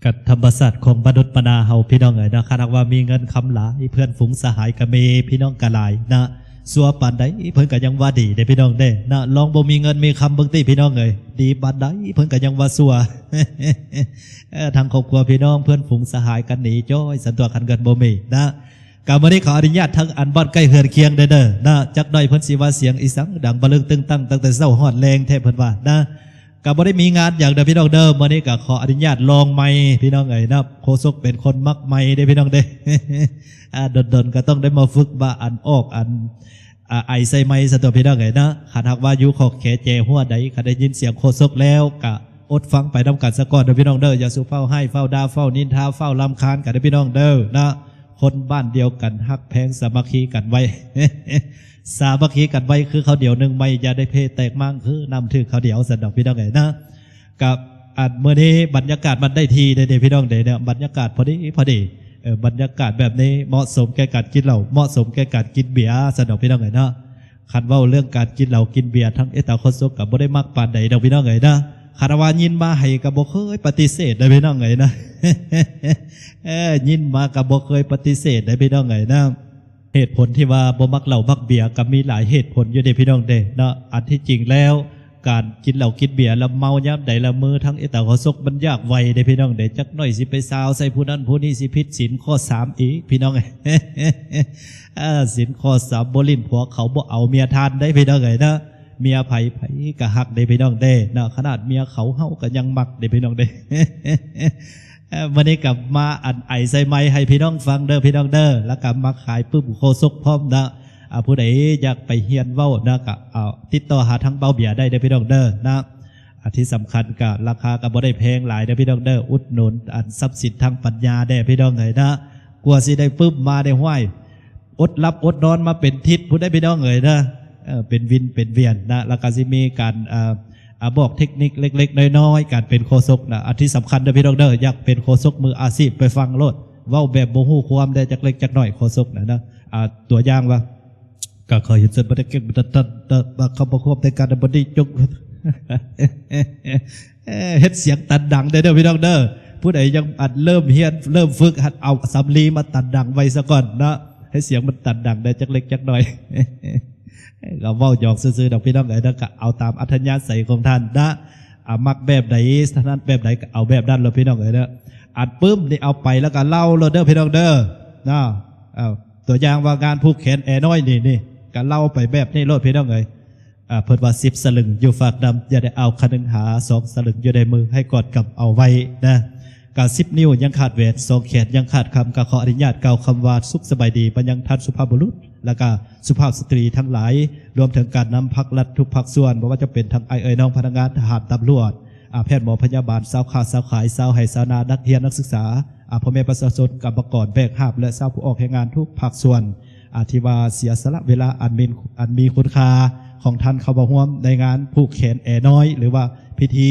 ກັບທຳມະຊາດຂອງມະນຸດມະນາເຮົາ ພີ່ນ້ອງເອີຍນະ, ຄັນຫາກວ່າມີເງິນຄຳຫຼາຍ ເພື່ອນຝູງສະຫາຍກໍມີ ພີ່ນ້ອງກໍຫຼາຍນະ, ຊົ່ວປານໃດເພິ່ນກໍຍັງວ່າດີເດ້ ພີ່ນ້ອງເດ້ນະ, ລອງບໍ່ມີເງິນມີຄຳເບິ່ງຕິ ພີ່ນ້ອງເອີຍ, ດີປານໃດເພິ່ນກໍຍັງວ່າຊົ່ວ. ເອີ ທາງຄອບຄົວພີ່ນ້ອງ ເພື່ອນຝູງສະຫາຍກັນໜີຈ້ອຍ ສັນຕົວະ ຄັນເງິນບໍ່ມີນະ. ກະມື້ນີ້ຂໍອະນຸຍາດທາງອັນບ້ານໃກ້ເຮືອນຄຽງເດີເດີນະ, ຈັກໜ້ອຍເພິ່ນຊິວ່າສຽງອີສັງດັງບະລຶກຕຶງຕັງ ຕັ້ງແຕ່ເຊົ້າຮອດແລງແທ້ເພິ່ນວ່ານະ. ກະບໍ່ໄດ້ມີງານຫຍັງເດີພີ່ນ້ອງເດີ, ມື້ນີ້ກະຂໍອະນຸຍາດລອງໄມພີ່ນ້ອງເອີຍນະ, ໂຄສົກເປັນຄົນມັກໄມເດ້ພີ່ນ້ອງເດ້. ອ່າ ດົນໆກະຕ້ອງໄດ້ມາຝຶກວ່າອັນອອກອັນ ອ່າ ໄອໃສ່ໄມຊະຕົວະພີ່ນ້ອງເອີຍນະ. ຄັນຫາກວ່າຢູ່ຂອບແຂແຈຫົວໃດ ຄັນໄດ້ຍິນສຽງໂຄສົກແລ້ວ ກະອົດຟັງໄປນຳກັນສາກ່ອນເດີພີ່ນ້ອງເດີ, ຢ່າສູ່ຟ້າວຮ້າຍ ຟ້າວດ່າ ຟ້າວນິນທາ ຟ້າວລຳຄານກັນເດີພີ່ນ້ອງເດີນະ. ຄົນບ້ານດຽວກັນ ຮັກແພງສາມັກຄີກັນໄວ້ ສາມັກຄີກັນໄວ້ຄືເຂົ້າດຽວໜຶ່ງໄມ້, ຢ່າໄດ້ເພແຕກມ້າງຄືນ້ຳຖືກເຂົ້າດຽວ ຊັ້ນດອກພີ່ນ້ອງເອີຍນະ. ກັບອັນມື້ນີ້ບັນຍາກາດມັນໄດ້ທີ່ເດ້ ເດ້ພີ່ນ້ອງເດ້ເນາະ, ບັນຍາກາດພໍດີ ພໍດີ. ເອີ ບັນຍາກາດແບບນີ້ເໝາະສົມແກ່ການກິນເຫຼົ້າ ເໝາະສົມແກ່ການກິນເບຍ ຊັ້ນດອກພີ່ນ້ອງເອີຍເນາະ. ຄັນເວົ້າເລື່ອງການກິນເຫຼົ້າກິນເບຍ ທາງເອຕາໂຄສົກກໍບໍ່ໄດ້ມັກປານໃດດອກພີ່ນ້ອງເອີຍນະ. ຄັນວ່າຍິນມາໃຫ້ກໍບໍ່ເຄີຍປະຕິເສດເດ້ພີ່ນ້ອງເອີຍນະ. ເອີ ຍິນມາກໍບໍ່ເຄີຍປະຕິເສດເດ້ພີ່ນ້ອງເອີຍນະ. ເຫດຜົນທີ່ວ່າບໍ່ມັກເຫຼົ້າມັກເບຍກໍມີຫຼາຍເຫດຜົນຢູ່ເດ້ພີ່ນ້ອງເດ້ເນາະ. ອັນທີ່ຈິງແລ້ວ ການກິນເຫຼົ້າກິນເບຍແລ້ວເມົາຍາມໃດລະມື້ ທາງເອຕາໂຄສົກມັນຢາກໄວເດ້ພີ່ນ້ອງເດ້, ຈັກໜ້ອຍຊິໄປຊາວໃສ່ຜູ້ນັ້ນຜູ້ນີ້ ຊິຜິດສິນຂໍ້ສາມອີກພີ່ນ້ອງ. ເອີ ສິນຂໍ້ສາມ ບໍ່ຫຼິ້ນຜົວເຂົາ ບໍ່ເອົາເມຍທ່ານໄດ້ພີ່ນ້ອງເອີຍນະ. ເມຍໃຜ ໃຜກໍຮັກເດ້ພີ່ນ້ອງເດ້ເນາະ, ຂະໜາດເມຍເຂົາເຮົາກໍຍັງມັກເດ້ພີ່ນ້ອງເດ້. ເອີ ມື້ນີ້ກໍມາອັນໄອໃສ່ໄມໃຫ້ພີ່ນ້ອງຟັງເດີພີ່ນ້ອງເດີ, ແລ້ວກໍມາຂາຍປຶ້ມໂຄສົກພ້ອມນະ. ອ່າ ຜູ້ໃດຢາກໄປຮຽນເວົ້ານະ ກໍ ອ່າ ຕິດຕໍ່ຫາທາງເບົາເບຍໄດ້ເດີພີ່ນ້ອງເດີນະ. ອ່າ ທີ່ສຳຄັນກໍລາຄາກໍບໍ່ໄດ້ແພງຫຼາຍເດີພີ່ນ້ອງເດີ, ອຸດໜູນອັນຊັບສິນທາງປັນຍາແດ່ພີ່ນ້ອງເອີຍນະ. ກວ່າຊິໄດ້ປຶ້ມມາໄດ້ ຫ້ວຍ ອົດຫຼັບອົດນອນມາເປັນທິດພຸ້ນໄດ໋ພີ່ນ້ອງເອີຍເດີ. ເອີ ເປັນວິນເປັນວຽນນະ, ແລ້ວກໍຊິມີການ ເອີ ອາ ບອກເທັກນິກເລັກໆນ້ອຍໆ ການເປັນໂຄສົກນະ. ອັນທີ່ສຳຄັນເດີພີ່ນ້ອງເດີ, ຢາກເປັນໂຄສົກມືອາຊີບ ໄປຟັງໂລດ, ເວົ້າແບບບໍ່ຮູ້ຄວາມໄດ້ຈັກເລັກຈັກນ້ອຍ ໂຄສົກນະນະ. ອາ ຕົວຢ່າງວ່າ ກໍຂໍເຫັນເຊິ່ງບໍ່ໄດ້ເກັ່ງບໍ່ໄດ້ຕັນ ແຕ່ວ່າຄຳວ່າຄວາມໃນການໃດບໍ່ໄດ້ຈົງ ເອີ ເຮັດສຽງຕັນດັງໄດ້ເດີພີ່ນ້ອງເດີ. ຜູ້ໃດຍັງອັນເລີ່ມຮຽນເລີ່ມຝຶກ ຫັດເອົາສຳລີມາຕັນດັງໄວ້ສາກ່ອນເນາະ, ໃຫ້ສຽງມັນຕັນດັງໄດ້ຈັກເລັກຈັກນ້ອຍ. ກໍເວົ້າຫຍອກຊື່ໆດອກພີ່ນ້ອງເອີຍເນາະ, ກໍເອົາຕາມອັດທະຍາໄສຂອງທ່ານນະ. ອາ ມັກແບບໃດ ຖະໜັດແບບໃດ ກໍເອົາແບບນັ້ນໂລດພີ່ນ້ອງເອີຍເນາະ. ອັນປຶ້ມນີ້ເອົາໄປແລ້ວກໍເລົ່າໂລດເດີພີ່ນ້ອງເດີເນາະ. ເອົາ ຕົວຢ່າງວ່າງານຜູກແຂນແອນ້ອຍນີ້ ນີ້ກໍເລົ່າໄປແບບນີ້ໂລດພີ່ນ້ອງເອີຍ. ອ່າ ເພິ່ນວ່າສິບສະລຶງຢູ່ຟາກນ້ຳ ຢ່າໄດ້ອ້າວຂະໜຶງຫາ, ສອງສະລຶງຢູ່ໃນມື ໃຫ້ກອດກຳເອົາໄວ້ນະ. ກະສິບນິ້ວຍັງຂາດແຫວນ, ສອງແຂນຍັງຂາດຄຳ, ກະຂໍອະນຸຍາດກ່າວຄຳວ່າສຸກສະບາຍດີມາຍັງທ່ານສຸພາບບຸລຸດ ແລະກະສຸພາບສະຕຣີທັງຫຼາຍ, ລວມເຖິງການນຳພາກລັດທຸກພາກສ່ວນ, ບໍ່ວ່າຈະເປັນທັງອ້າຍເອື້ອຍນ້ອງພະນັກງານ, ທະຫານ, ຕຳຫຼວດ, ອາ, ແພດ, ໝໍ, ພະຍາບານ, ຊາວຄ້າ, ຊາວຂາຍ, ຊາວໄຮ່, ຊາວນາ, ນັກຮຽນ, ນັກສຶກສາ, ອາ, ພໍ່ແມ່ປະຊາຊົນ, ກຳມະກອນ, ແບກຫາບ ແລະ ຊາວຜູ້ອອກແຮງງານທຸກພາກສ່ວນ. ອາ ທີ່ວ່າເສຍສະຫຼະເວລາອັນມີ ອັນມີຄຸນຄ່າຂອງທ່ານເຂົ້າມາຮ່ວມໃນງານຜູກແຂນແອນ້ອຍ ຫຼືວ່າພິທີ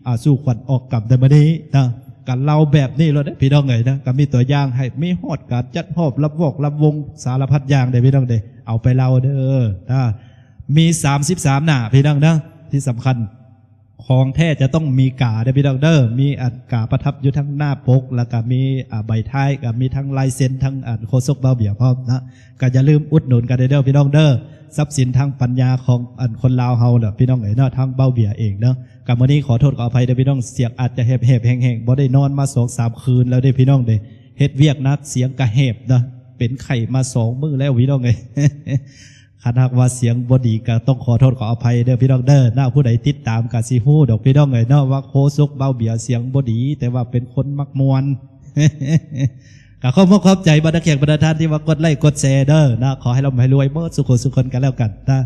ອາ ສູ່ຂວັນອອກກຳໃນມື້ນີ້ນະ. ກະເລົ່າແບບນີ້ໂລດເດ້ພີ່ນ້ອງເອີຍນະ, ກະມີຕົວຢ່າງໃຫ້, ມີຮອດການຈັດຮອບ ລຳວອກ ລຳວົງ ສາລະພັດຢ່າງເດ້ພີ່ນ້ອງເດ້. ເອົາໄປເລົ່າເດີນະ, ມີສາມສິບສາມໜ້າພີ່ນ້ອງນະ. ທີ່ສຳຄັນ ຂອງແທ້ຈະຕ້ອງມີກາເດີພີ່ນ້ອງເດີ, ມີອັນກາປະທັບຢູ່ທາງໜ້າປົກ ແລ້ວກະມີ ອາ ໃບທ້າຍ ກະມີທັງລາຍເຊັນ ທັງອັນໂຄສົກບ່າວເບຍພ້ອມນະ. ກະຢ່າລືມອຸດໜູນກັນເດີພີ່ນ້ອງເດີ, ຊັບສິນທາງປັນຍາຂອງອັນຄົນລາວເຮົານະພີ່ນ້ອງເອີຍເນາະ, ທາງບ່າວເບຍເອງເນາະ. ກະມື້ນີ້ຂໍໂທດຂໍອະໄພເດີພີ່ນ້ອງ, ສຽງອາດຈະແຫບໆແຫ້ງໆ, ບໍ່ໄດ້ນອນມາສອງສາມຄືນແລ້ວເດ້ພີ່ນ້ອງເດ້, ເຮັດວຽກໜັກ ສຽງກະແຫບນະ, ເປັນໄຂ້ມາສອງມື້ແລ້ວພີ່ນ້ອງເອີຍ. ຄັນຫາກວ່າສຽງບໍ່ດີກໍຕ້ອງຂໍໂທດຂໍອະໄພເດີພີ່ນ້ອງເດີນະ. ຜູ້ໃດຕິດຕາມກໍຊິຮູ້ດອກພີ່ນ້ອງເອີຍເນາະ ວ່າໂຄສົກບ່າວເບຍສຽງບໍ່ດີ, ແຕ່ວ່າເປັນຄົນມັກມ່ວນ. ກໍຂອບອົກຂອບໃຈບັນດາແຂກບັນດາທ່ານທີ່ວ່າກົດໄລກົດແຊເດີນະ, ຂໍໃຫ້ລ່ຳໃຫ້ລວຍໝົດສູ່ຄົນສູ່ຄົນກັນແລ້ວກັນນະ.